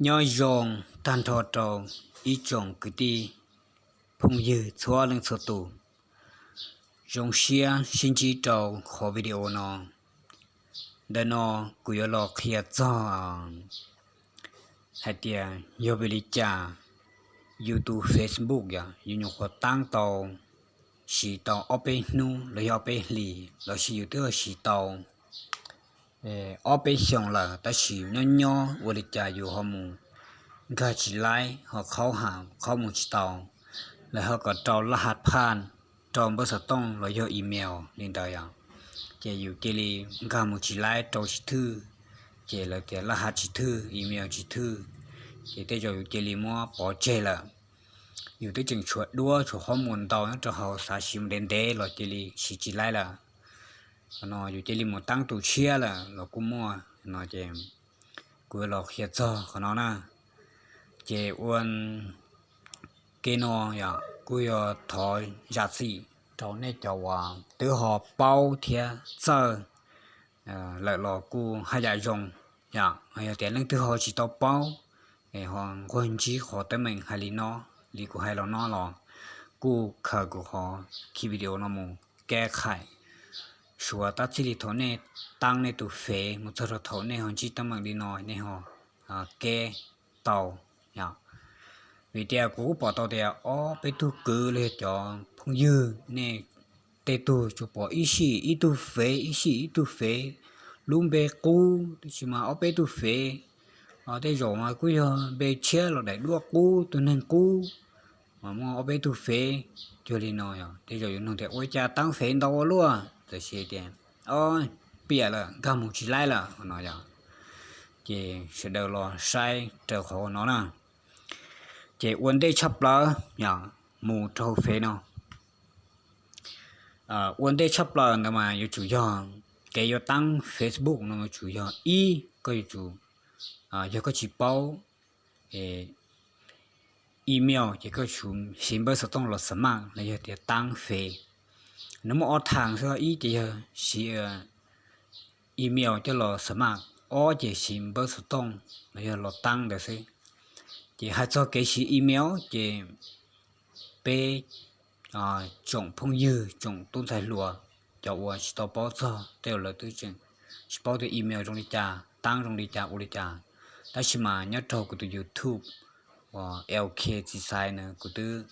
Nyob zoo tag nrho rau ib tsoom kwv tij phooj ywg txhua leej txhua tus. Zoo siab sib ntsib rau qhov video no. Ntawm no kuv yuav los qhia txog hais tias yog vim li cas yus tus Facebook yom, yus nyuam qhuav taab tau, siv tau ob peb hnub los yog ob peb hlis los sis yus twb siv tau ob peb xyoos lawm, tab sis nyob nyob ua li cas yus ho mus nkag tsis laib, ho qhaub ha qhaub mus tsis tau, lawv ho kom rau laj has phaj, rau npawb xov tooj los yog email li ntawd yom, ces yus cia li nkag mus tsis laib, rau tsis thwj, ces lawv tias laj has tsis thwj, email tsis thwj, ces tej zaum yus cia li muab pov tseg lawm. Yus twb tseem tshuav duab tshuav qhov muag ntau nyob rau hauv, xav siv mus ntev ntev los cia li siv tsis laib lawm. Qhov no yus cia li mus taab tus tshiab lawm los kuj muaj no ces kuv yuav los qhia txog qhov no na. Ces ua ke no yog kuj yog thov zam txim rau nej cov uas twb ho paub thiab txawj lawm los kuj haj yam zoo, yog tias leej twg ho tsis tau paub es ho nquag ntsib qhov teeb meem hais li no, li kuv hais los no los kuj khaws kuv qhov ki video no mus keb qhais, suav tab txij li thaum nej taab nej tus fev mus txog rau thaum nej ho ntsib teeb meem li no nej ho keb tau. Vim tias kuv kuj pom tau tias ob peb tug kwv los yog cov phooj ywg nej tej tug tsuas pom ib sij ib tug fev, ib sij ib tug fev, lub npe qub, tab sis mas ob peb tug fev, tej zaum mas kuj yog npe tshiab los daim duab qub, tus neeg qub, mas muaj ob peb tug fev cuag li no yog tej zaum yus nug tias ua cas taab fev ntau ua luaj, tab sis tias o, piam lawm, nkag mus tsis laib lawm no yog. Ces sawv daws los saib raws qhov no na. Ces ua ntej tshaj plaws yog mus rau hauv fev no. Ua ntej tshaj plaws ntawd mas yuav tsum yog kev yuav taab Facebook no yuav tsum yog ib, koj yuav tsum, yog koj tsis paub email ces koj tsum siv npawb xov tooj los xamaj los yog tias taab fev. Nws muaj ob thaj xwb, ib ces yog siv email coj los xamaj, ob ces siv npawb xov tooj los yog los taab ntawd xwb. Ces hais txog kev siv email ces peb tsoom phooj ywg tsoom tub ntxhais hluas, cov uas tsis tau paub txog, tej zaum lawv twb tseem tsis paub tias email zoo li cas, taab zoo li cas, ua li cas. Tab sis mas nyob rau kuv tus YouTube uas L K Txiv Xaiv na kuv twb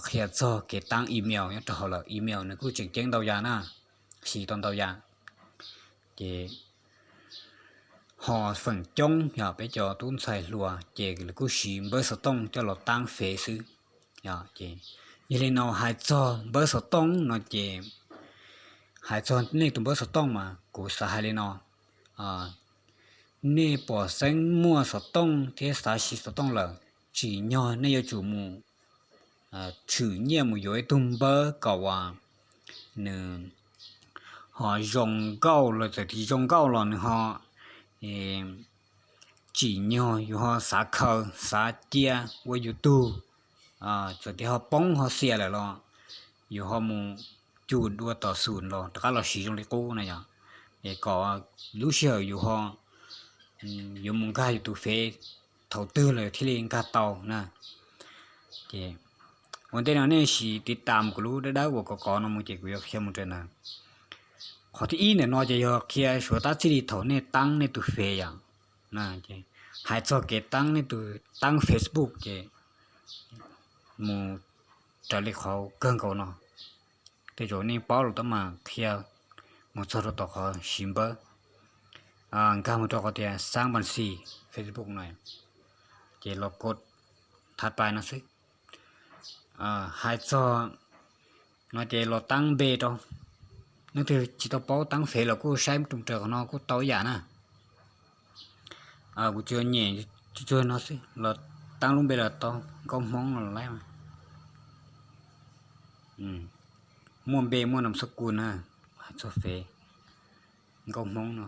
qhia txog kev taab email nyob rau hauv lawm. Email nws kuj tseem ceeb ntau yam na, siv tau ntau yam. Ces ho feem coob yog peb cov tub ntxhais hluas ces lawv kuj siv npawb xov tooj coj los taab fev xwb. Yog li no hais txog npawb xov tooj no ces hais txog nej tus npawb xov tooj mas kuv xav hais li no, nej pom xeeb muaj xov tooj thiab xav siv xov tooj lawm, tsim nyog nej yuav tsum mus tshwm nyiaj mus yuav ib tug npawb kom uas nws ho zoo nkauj los txawm tsis zoo nkauj los nws ho tsim nyog yus ho xav khaws xav cia ua yus tug, txawm tias ho poob ho xiam lawm los yus ho mus cug dua tom xum los rov qab los siv zoo li qub na yom. Es kom lub sij hawm yus ho yuav mus nkag yus tus fev thaum twg los thiaj li nkag tau na. Ces ua ntej no nej sim tiv tas kuv lub dawb dawb uas kov kov no mus ces kuv yuav qhia mus raws ntawd. Qhov thib ib ntawm no ces yog qhia suav tab txij li thaum nej taab nej tus fev yom. Hais txog kev taab nej tus, taab Facebook ces mus raws li qhov kawg nkaus no. Tej zaum nej paub los tab mas qhia mus txog rau tom qhov siv npawb, nkag mus rau qhov tias xaab npas xis Facebook no, ces los kod thab pais no xwb. Hais txog no ces los taab npe rau. Leej twg tsis tau paub taab fev los kuj saib mus raws qhov no kuj tau ib yam na. Kuv tsuas nyem tsuag no xwb los taab lub npe los tau, Nkauj Hmoob no los laib mas. Muaj npe muaj nam xab kus na, hais txog fev Nkauj Hmoob no,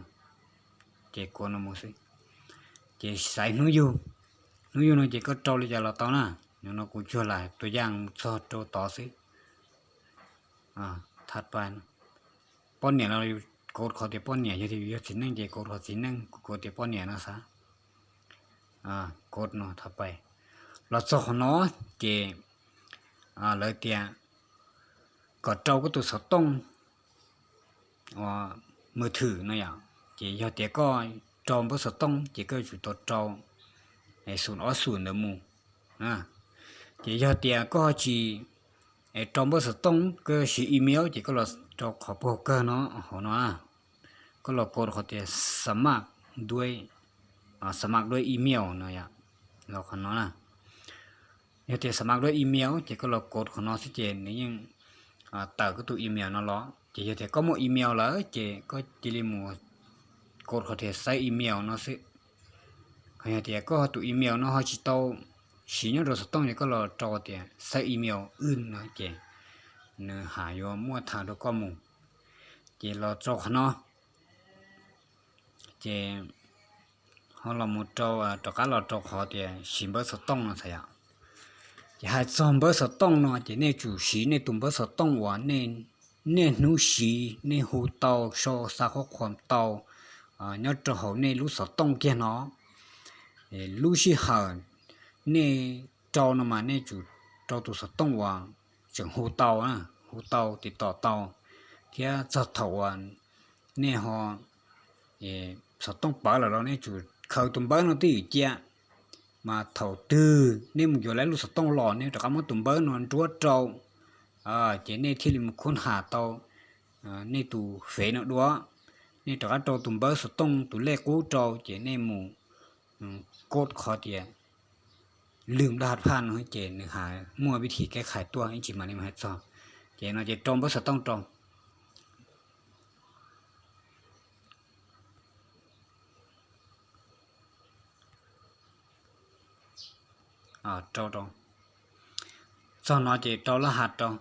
ces kuv no mus xwb. Ces xaiv hnub yug, hnub yug no ces koj rau li cas los tau na. Nim no kuv cuag lam tua yaj mus txog rau tod xwb. Thab pais, poj niam los yus kod qhov tias poj niam, yog tias yus yog txiv neej ces kod qhov txiv neej, kuv kod tias poj niam no xav. Kod no tha pais los txog qhov no ces lawv tias kom rau koj tus xov tooj mus thwm no yom. Ces yog tias koj rau npawb xov tooj ces koj yuav tsum tau rau xum ob xum ntawd mus. Ces yog tias koj ho tsis rau npawb xov tooj, koj siv email ces koj los rau qhov puag kawg no, hauv no, koj los kod qhov tias xa maj duab, xa maj duab email no yom, los qhov no na. Yog tias xa maj duab email ces koj los kod qhov no xwb ces nws yeej tawm koj tus email no los. Ces yog tias koj muaj email lawm ces koj cia li mus kod qhov tias xaiv email no xwb. Ho yog tias koj tus email no ho tsis tau siv nyob rau xov tooj ces koj los rau tias xaiv email wb no ces nws hais yuav muaj tha rau koj mus. Ces los rau qhov no ces ho los mus rau, rov qab los rau qhov tias siv npawb xov tooj no txhais yom. Ces hais txog npawb xov tooj no ces nej tsum siv nej tus npawb xov tooj uas nej niaj hnub siv, nej hu tau, sau xa khob khuam tau nyob rau hauv nej lub xov tooj kiag no. Lub sij hawm nej rau no mas nej tsum rau tus xov tooj uas tseem hu tau, hu tau tiv tom tau, thiab txog thaum uas nej ho xov tooj pawv lawm los nej tsum khaws tus npawb no twj ywm cia. Mas thaum twg nej mus yuav lawv lub xov tooj los nej rov qab muab tus npawb no nruab rau, ces nej thiaj li mus khub has tau nej tus fev no dua. Nej rov qab rau tus npawb xov tooj tus lej qub rau ces nej mus kod qhov tias lwm laj has phaj no ces nws hais muaj vib thim keb khais tuaj ib ntsis mam li hais txog. Ces no ces rau npawb xov tooj rau rau rau. Txog no ces rau laj has rau.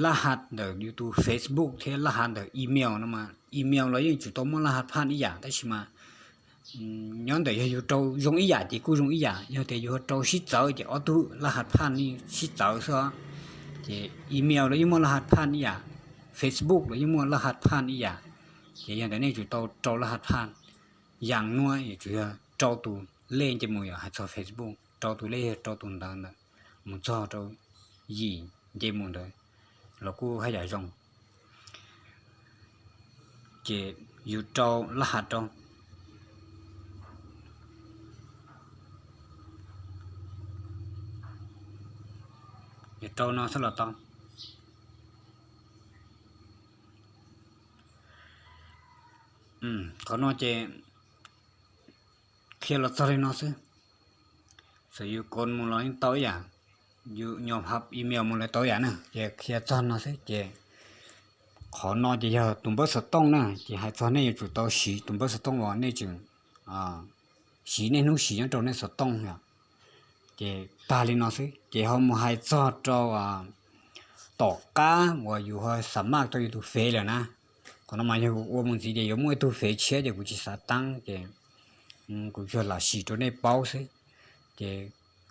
Laj has ntawm yus tus Facebook thiab laj has ntawm email no mas email los yeej tsum tau muaj laj has phaj ib yam tab sis mas nyob ntawm yog yus rau zoo ib yam ces kuj zoo ib yam, yog tias yus ho rau sib txawv ces ob tug laj has phaj sib txawv xwb. Ces email los yeej muaj laj has phaj ib yam, Facebook los yeej muaj laj has phaj ib yam. Ces yog ntawd nej tsum tau rau laj has phaj. Yam nuav yuav tsum yog rau tus lej nce mus, yog hais txog Facebook rau tus lej yog rau tus ntawv ntawd mus txog rau yim nce mus ntawd los kuj haj yam zoo. Ces yus rau laj has rau. Yus rau no xwb los tau. Qhov no ces qhia los txog li no xwb. Txawm yus kod mus los yeej tau ib yam, yus nyuam hab email mus los tau ib yam na, ces qhia txog no xwb. Ces qhov no ces yog tus npawb xov tooj na, ces hais txog nej yuav tsum tau siv tus npawb xov tooj uas nej tseem siv niaj hnub siv nyob rau nej xov tooj yom. Ces tag li no xwb ces ho mus hais txog rau tom qab uas yus ho xa maj tau yus tus fev lawm na. Qhov no mas yog ua mus ntxiv ces yuav muaj ib tug fev tshiab ces kuv tsis xav taab ces kuv yog lam sim rau nej paub xwb. Ces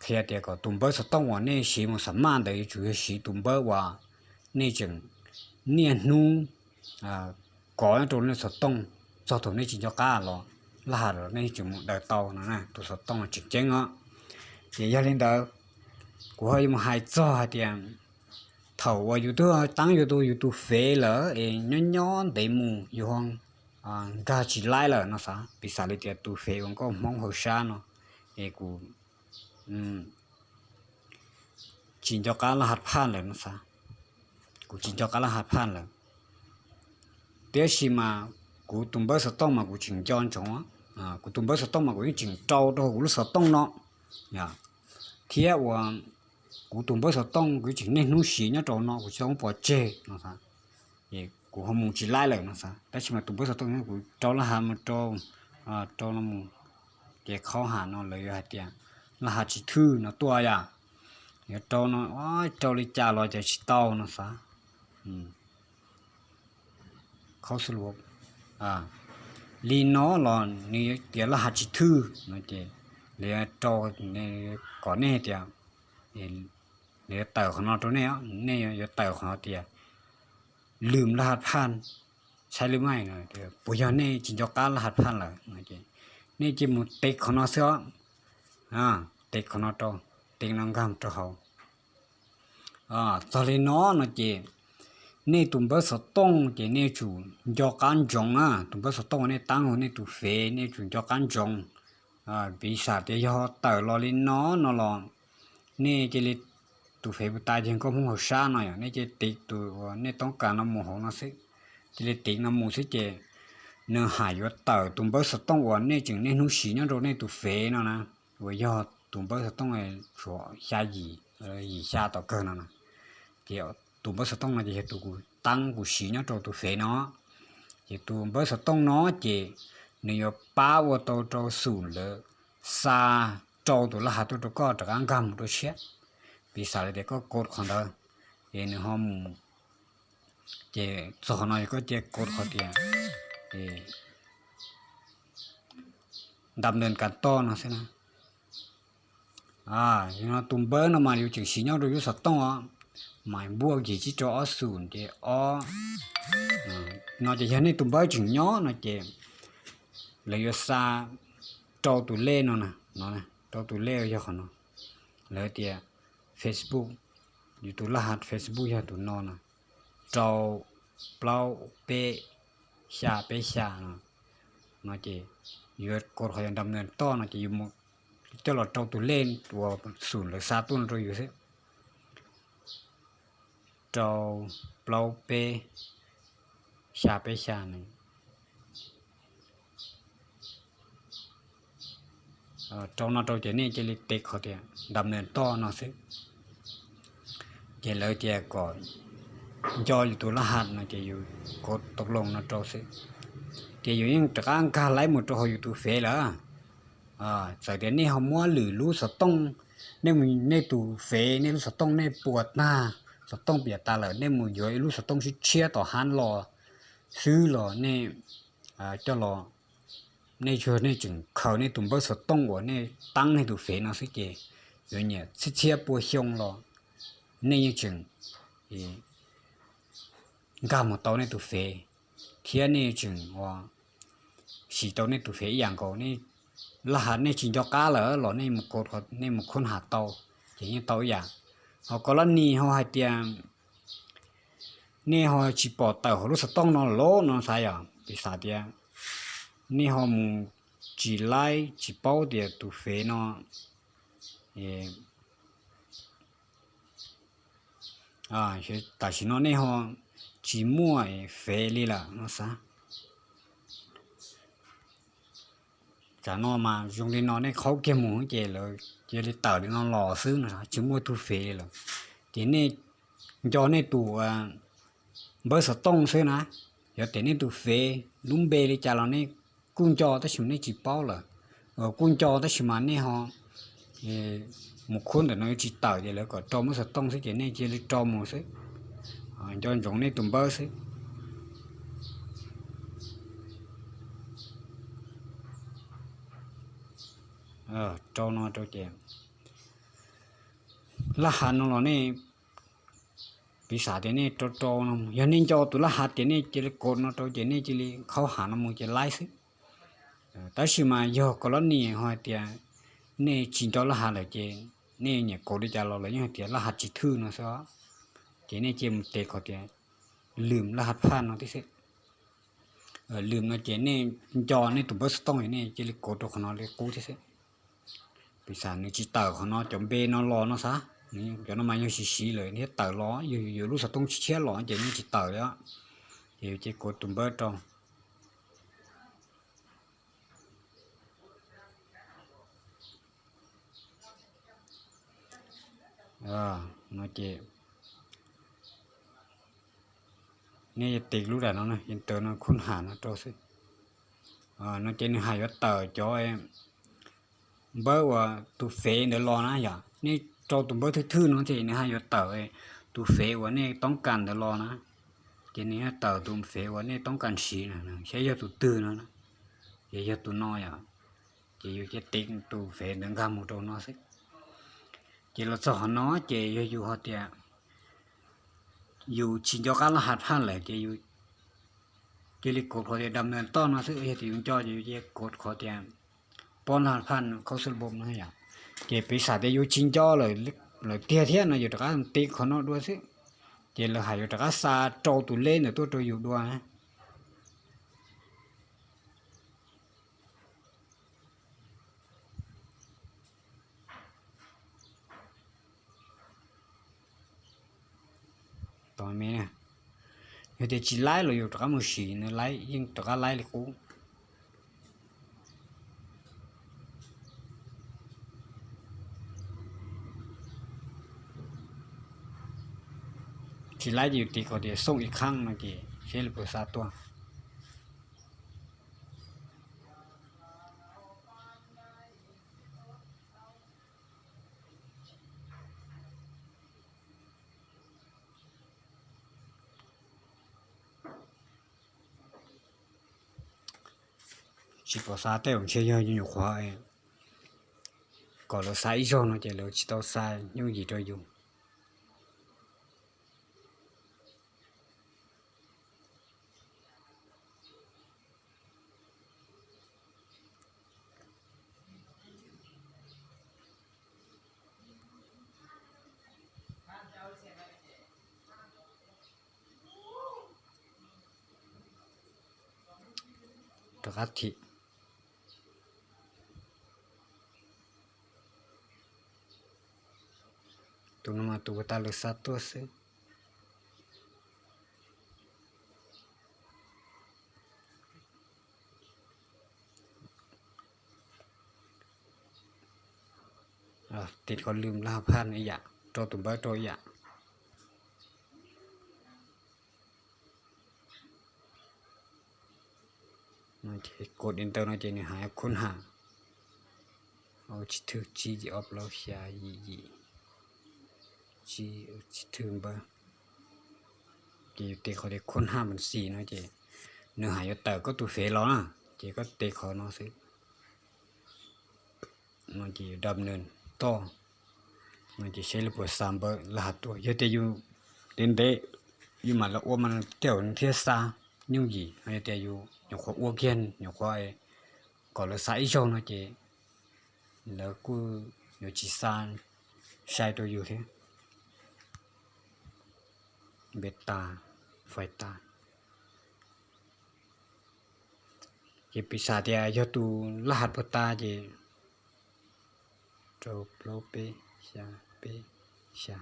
qhia tias kom tus npawb xov tooj uas nej siv mus xa maj ntawd yuav tsum yog siv tus npawb uas nej tseem niaj hnub kov nyob rau nej xov tooj, txog thaum nej tsis nco qab los laj has los nej tseem mus daws tau no, tus xov tooj tseem ceeb os. Ces yog li ntawd, kuv ho yuav mus hais txog hais tias thaum uas yus twb taab yuav tus yus tus fev lawm es nyob nyob ntev mus yus ho nkag tsis laib lawm no xav, piv xam li tias tus fev uas nkauj Hmoob hauv sab no es kuv tsis nco qab laj has phaj lawm no xav, kuv tsis nco qab laj has phaj lawm. Tiam sis mas kuv tus npawb xov tooj mas kuv tseem nco ntsoov, kuv tus npawb xov tooj mas kuv yeej tseem rau rau hauv kuv lub xov tooj no. Thiab uas kuv tus npawb xov tooj kuv tseem niaj hnub siv nyob rau no kuv tsis tau muab pov tseg no xav. Kuv ho mus tsis laib lawm no xav, tab sis mas tus npawb xov tooj kuv rau laj has mus rau, rau no mus, ces qhov has no lawv yuav hais tias laj has tsis thwj no tuaj yom. Yuav rau no, rau li cas los cas tsis tau no xav. Qhov xwb lus li no los nws yuav tias laj has tsis thwj no ces lawv yuav rau kom nej tias, lawv yuav tawm qhov no rau nej, nej yuav tawm qhov tias lwm laj has phaj, saib lwm maij no, puas yog nej tsis nco qab laj has phaj lawm no ces nej cia mus tiv qhov no xwb os. Tiv qhov no rau, tiv no nkag rau hauv. Txog li no no ces nej tus npawb xov tooj ces nej tsum nco qab ntsoov na, tus npawb xov tooj uas nej taab hauv nej tus fev nej tsum nco qab ntsoov. Piv xam tias yog tawm los li no no los nej cia li, tus fev puas tas yog nkauj Hmoob hauv sab no yom, nej cia li tiv tus uas nej toob kas no mus hauv no xwb. Cia li tiv no mus xwb ces nws hais yuav tawm tus npawb xov tooj uas nej tseem niaj hnub siv nyob rau nej tus fev no na, uas yog tus npawb xov tooj xya yim, yim xya tom kawg no na. Ces tus npawb xov tooj no ces yog tus kuv taab kuv siv nyob rau tus fev no. Ces tus npawb xov tooj no ces nws yuav pab ua tau rau xum lawv xa rau tus laj has tuaj rau koj rov qab nkag mus rau tshiab. Piv xam li tias koj kod qhov ntawd, ces nws ho mus, ces txog qhov no yog koj cia kod qhov tias ntam nws kas toj no xwb na. Yog no tus npawb no mas yus tseem siv nyob rau yus xov tooj os, mais npuaj yim tsib rau ob xum ces ob no ces yog nej tus npawb tseem nyob no ces lawv yuav xa rau tus lej no na, no rau tus lej yog qhov no. Lawv tias Facebook, yus tus laj has Facebook yog tus no na, rau plaub peb xya peb xya no. No ces yuav kod qhov yog ntam nws toj no ces yus coj los rau tus lej uas xum lawv xa tuaj no rau yus xwb. Rau plaub peb xya peb xya no. Rau no rau ces nej cia li tiv qhov tias ntam nws toj no xwb. Ces lawv tias kom nco yus tus laj has no ces yus kod tau loo no rau xwb. Ces yus yeej rov qab nkag laib mus rau hauv yus tus fev lawm. Txawm tias nej ho muab lwm lub xov tooj, nej mus nej tus fev nej lub xov tooj nej puas tag, xov tooj piam tas lawm nej mus yuav ib lub xov tooj tshiab tshiab tom hab los xwb los nej coj los, nej tsuas nej tseem khaws nej tus npawb xov tooj uas nej taab nej tus fev no xwb ces yuav nyiam txhiab txhiab pua xyoo los nej yeej tseem nkag mus tau nej tus fev, thiab nej tseem ua siv tau nej tus fev ib yam nkaus. Nej laj has nej tsis nco qab lawm los nej mus kod, nej mus khoob has tau, ces yeej tau ib yam. Ho kos lab nis ho hais tias nej ho tsis pom tawm hauv lub xov tooj no los no xav yom, piv xam tias nej ho mus tsis laib tsis paub tias tus fev no, tam sim no nej ho tsis muaj fev li lawm no xav. Tam no mas zoo li no nej qhaub kiag mus ces lawv cia li tawm li no los xwb no, tsis muaj tug fev li lawm. Ces nej nco nej tus npawb xov tooj xwb na, yog tias nej tus fev lub npe li cas los nej kuj nco tab sis mas nej tsis paub lawm. Kuj nco tab sis mas nej ho mus khub ntawm no yuav tsis tawm ces lawv kom rau npawb xov tooj xwb ces nej cia li rau mus xwb. Nco ntsoov nej tus npawb xwb. Rau no rau ces laj has no los nej piv xam tias nej rau rau no, yog nej nco tus laj has tias nej cia li kod no rau ces nej cia li qhaub has no mus ces laib xwb. Tab sis mas yog kos lab nis ho hais tias nej tsis nco laj has lawm ces nej nyiam kod li cas los lawv yeej hais tias laj has tsis thwj no xwb. Ces nej cia mus tes qhov tias lwm laj has phaj no tib xwb. Lwm no ces nej nco nej tus npawb xov tooj nej cia li kod rau qhov no li qub tib xwb. Piv xam nws tsis tawm qhov no cov npe no los no xav, cov no mas yog siv siv lawm thiab tawm los, yog yus lub xov tooj tshiab los ces yeej tsis tawm li. Ces yus cia kod tus npawb rau no ces nej tes lub dam no, tes no khub ham no rau xwb. No ces nws hais yuav tawm cov npawb uas tus fev ntawd los na yom, nej rau tus npawb thwj thwj no ces nws hais yuav tawm tus fev uas nej toob kas ntawd los na. Ces nws yuav tawm tus fev uas nej toob kas siv, saib yog tus twg no, ces yog tus no yom. Ces yus cia tes tus fev ntawd nkag mus rau no xwb. Ces los txog qhov no ces yog yus ho tias yus tsis nco qab laj has phaj lawm ces yus Cia li kov qhov tias dam nws toj no xwb, yog tias yus nco ces yus cia li kov qhov tias pov lag phaj khauj xwb lub no yom. Ces piv xam tias yus tsis nco lawm tiag thiab no yus rov qab tiv qhov no dua xwb, ces lawv hais yus rov qab xa rau tus lej ntawm tuaj rau yus dua. Yog tias tsis laib los yus rov qab mus sim nws laib yeej rov qab laib li qub. Tsis laib ces yus tiv qhov tias xooj ib qhaab no ces seb lawv puas xa tuaj. Tsis pom xa tej zaum ntshe yog yus nyuam qhuav kom lawv xa ib zaug no ces lawv tsis tau xa yooj yim rau yus. Rov qab thim. Tus no mas tus puag ta lawv xa tuaj xwb. Tiv qhov lwm laj phaj ib yam, rau tus npawb rau ib yam. Ces kod di ntawd no ces nws hais khun ham, tsib thwj tsib yim ob plaub xya yim yim, tsib thwj npawb. Ces yus tiv qhov tias khun ham mas xis no ces nws hais yuav tawm koj tus fev los na, ces koj tiv qhov no xwb. No ces yus dam nws toj, no ces seb lawv puas xa npawb laj has tuaj. Yog tias yus ntev ntev yus mam li ua mas tej zaum thiaj xa yooj yim, yog tias yus nyuam qhuav ua kiag nyuam qhuav kom lawv xa ib zaug no ces lawv kuj yuav tsis xa sai rau yus thiab. Npe tas, fais tas. Ces piv xam tias yog tus laj has puag ta ces rau plaub peb xya peb xya.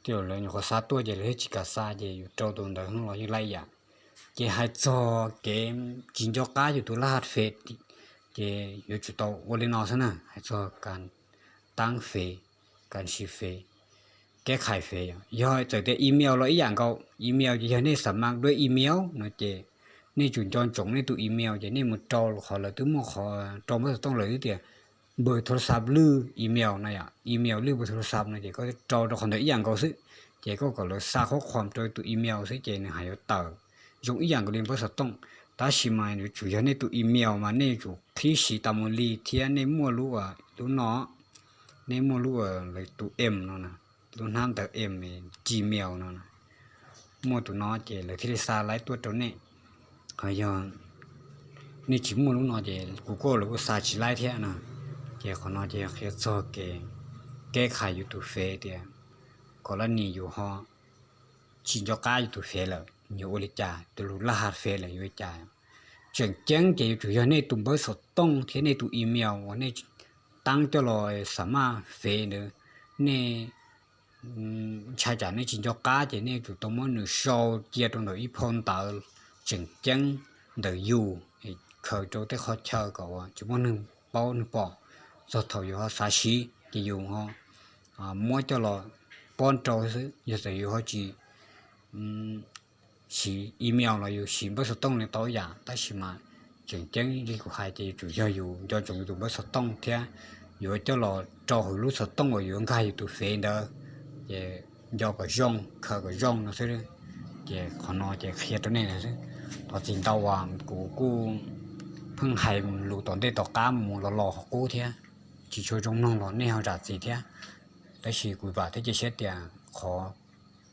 Tej zaum lawv nyuam qhuav xa tuaj ces lawv thiaj tsis kam xa ces yus rau tus ntawd los yeej laib yam. Ces hais txog kev tsis nco qab yus tus laj has fev ces yuav tsum tau ua li no xwb na, hais txog kas taab fev, kas sis fev, keb qhais fev. Yog txawm tias email los ib yam nkaus, email ces yog nej xa mas dua email no ces nej tsum nco ntsoov nej tus email ces nej mus rau qhov lawv twb muaj qhov rau npawb xov tooj lawm twb tias npawb thos xav lwj email no yom, email lwj npawb thos xav no ces koj rau rau qhov ntawd ib yam nkaus xwb. Ces koj kom lawv xa qhob qhuas rau tus email xwb ces nws hais yuav tawm zoo ib yam nkaus li npawb xov tooj. Tab sis mas yuav tsum yog nej tus email mas nej yuav tsum qhib siv tas mus li thiab nej muaj lub, lub no, nej muaj lub lawv tus em no, lub hnab ntawv em, Gmail no, muaj tus no ces lawv thiaj li xa laib tuaj rau nej. Ho yog nej tsis muaj lub no ces kuv kuj lawv kuj xa tsis laib thiab no. Ces qhov no ces yog qhia txog kev keb qhais yus tus fev tias kom laj nim yus ho tsis nco qab yus tus fev lawm yuav ua li cas, tus lus laj has fev lawm yuav ua li cas. Tseem ceeb ces yuav tsum yog nej tus npawb xov tooj thiab nej tus email uas nej taab coj los xa mas fev ntawd, nej ntshai tsam nej tsis nco qab ces nej yuav tsum tau muab nws sau cia rau ntawm ib phau ntawv tseem ceeb ntawm yus, khaws rau tej qhov chaw kom tsis muaj neeg paub neeg pom. Txog thaum yus ho xav siv ces yus ho muab coj los pob rau xwb. Yog txawm yus ho tsis siv email los yus siv npawb xov tooj li tau ib yam, tab sis mas tseem ceeb li kuv hais ces yuav tsum yog yus nco ntsoov yus tus npawb xov tooj thiab yuav coj los rau hauv lub xov tooj uas yuav nkag yus tus fev ntawd, ces nco kom zoo, khaws kom zoo no xwb. Ces qhov no ces qhia rau nej xwb. Thov txim ntau uas kuv kuj pheej hais lus tom ntej tom qab mus los los qhov qub thiab, tsis tshua zoo mloog los nej ho zam txim thiab. Tab sis kuv vam thiab cia siab tias qhov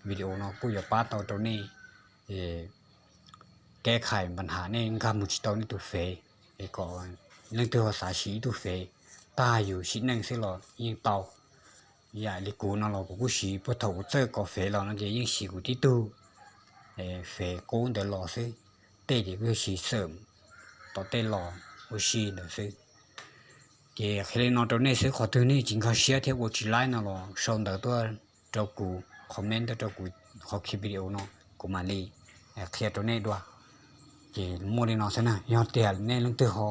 video no kuj yuav pab tau rau nej kev khais npa nham nej nkag mus tsis tau nej tus fev, es kom leej twg ho xav siv ib tug fev tag yus sim neej xwb los yeej tau. Yam li kuv no los kuv kuj siv puag thaum kuv txawj kov fev los no ces yeej siv kuv tib tug fev qub ntawd los xwb, tej ces kuj yog siv xwm tom tej los ua si ntawd xwb. Ces qhia li no rau nej xwb, qhov twg nej tsis nkag siab thiab ua tsis laib no los sau ntawv tuaj rau kuv, comment tuaj rau kuv qhov video no, kuv mam li qhia rau nej dua. Ces muaj li no xwb na, yog tias nej leej twg ho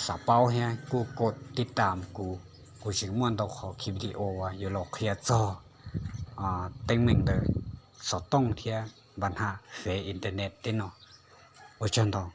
xav paub thiab kuj kov tib tam kuv, kuv tseem muaj ntau qhov video uas yuav los qhia txog teeb meem ntawm xov tooj thiab npa nham fev internet tej no. Ua tsaug ntau.